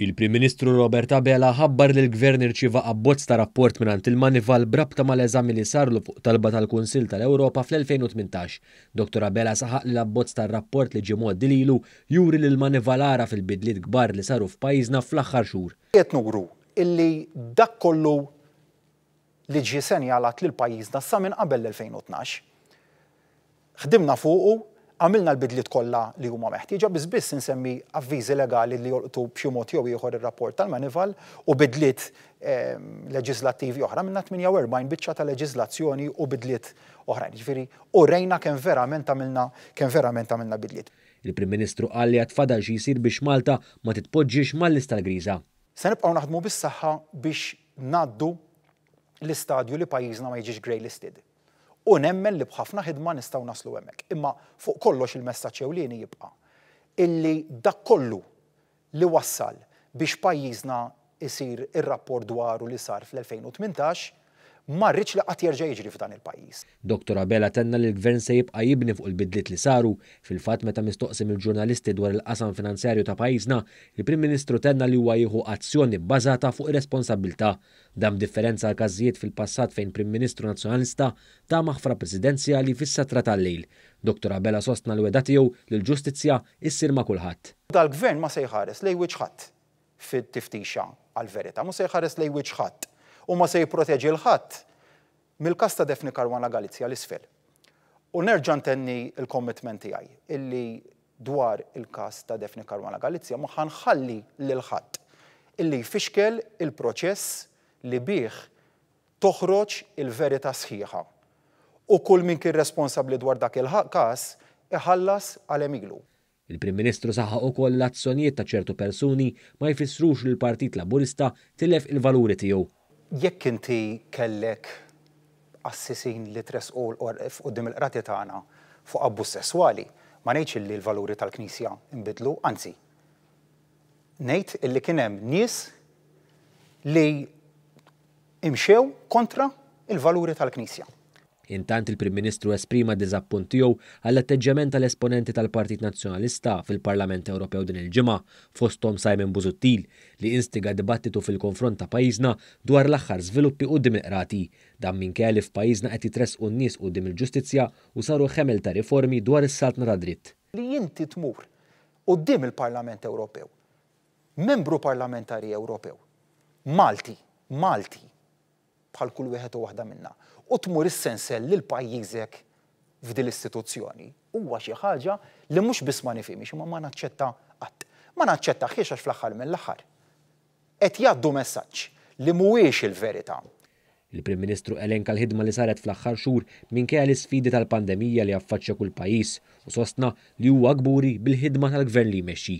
Il-Prim Ministru Robert Abela ħabbar li l-Gvern irċieva abbozz ta' rapport mingħand il-Moneyval b'rabta mal-eżami li sarlu fuq talba tal-Kunsill tal-Ewropa fl-2018. Dottor Abela saħaq li l-abbozz tar-rapport li ġie mgħoddi lilu juri li l-Moneyval għaraf il-bidliet kbar li saru f'pajjiżna fl-aħħar xhur. Qed nuru illi dak kollu li ġie senjalat lil pajjiżna sa minn qabel l-2012. Ħdimna fuqu, għamilna l-bidliet kollha li huma meħtieġa, biss biss insemmi avviżi legali li jolqtu b'xi mod jew ieħor ir-rapport tal-Moneyval u bidliet leġiżlattivi oħra, għamilna 48 biċċa ta' leġiżlazzjoni u bidliet oħrajn. Jiġifieri urejna kemm verament għamilna kemm verament għamilna bidliet. Il-Prim Ministru qal li għad fadal xi jsir biex Malta ma titpoġġiex mal-lista l-griża. Se nibqgħu naħdmu bis-saħħa biex ngħaddu l-istadju li pajjiżna ma jiġix grey listed. U nemmen li b'ħafna ħidma nistgħu naslu hemmhekk. Imma fuq kollox il-messaġġ ewlieni jibqa' illi dak kollu li wassal biex pajjiżna jsir ir-rapport dwaru li sar fl-2018 ma rridx li qatt jerġa' jiġri f'dan il-pajjiż. Dottor Abela tenna li l-Gvern se jibqa' jibni fuq il-bidliet li saru. Fil-fatt meta mistoqsi mill-ġurnalisti dwar il-qasam finanzjarju ta' pajjiżna, il-Prim Ministru tenna li huwa jieħu azzjoni bbażata fuq ir-responsabbiltà. Dan b'differenza għal każijiet fil-passat fejn Prim Ministru Nazzjonalista ta maħfra Presidenzjali fis-satra tal-lejl. Dottor Abela sostna l-wegħda tiegħu li l-ġustizzja issir ma' kulħadd. Dal-Gvern ma se jħares lejn wiċċ ħadd fit-tiftixa għall-verità. Mhu se jħares lejn wiċċ ħadd u ma se jipproteġi 'l ħadd mill-każ ta' Daphne Caruana Galizia 'l isfel. U nerġa' ntenni l-commitment tiegħi illi dwar il-każ ta' Daphne Caruana Galizia ma ħa nħalli lil ħadd illi jfixkel il-proċess li bih toħroġ il-verità sħiħa u kull min kien responsabbli dwar dak il-każ iħallas għal għemilu. Il-Prim Ministru saħaq ukoll li l-azzjonijiet ta' ċertu persuni ma jfissrux li l-Partit Laburista tilef il-valuri tiegħu. Jekk inti kellek qassisin li tressqu quddiem il-qrati tagħna fuq abbuż sesswali, ma ngħidx illi l-valuri tal-Knisja nbidlu, anzi, ngħid illi kien hemm nies li imxew kontra l-valuri tal-Knisja. Intant il-Prim Ministru esprima d-diżappunt tiegħu għall-atteġġjament tal-esponenti tal-Partit Nazzjonalista fil-Parlament Ewropew din il-ġimgħa, fosthom Simon Busuttil, li instiga dibattitu fil-konfront ta' pajjiżna dwar l-aħħar żviluppi quddiem il-Qrati. Dan minkejja li f'pajjiżna qed jitressqu n-nies quddiem il-ġustizzja u saru ħemel ta' riformi dwar is-saltna tad-dritt. Li inti tmur quddiem il-Parlament Ewropew, membru parlamentari Ewropew, Malti, Malti, bħal kull wieħed u waħda minna, u tmur issensel lil pajjiżek f'din l-istituzzjoni, huwa xi ħaġa li mhux biss ma nifhimhiex imma ma naċċetta qatt. Ma naċċettahiex għax fl-aħħar mill-aħħar qed jgħaddu messaġġ li mhuwiex il-verità. Il-Prim Ministru elenka l-ħidma li saret fl-aħħar xhur minkejja l-isfidi tal-pandemija li affaċċja kull pajjiż u sostna li huwa kburi bil-ħidma tal-Gvern li jmexxi.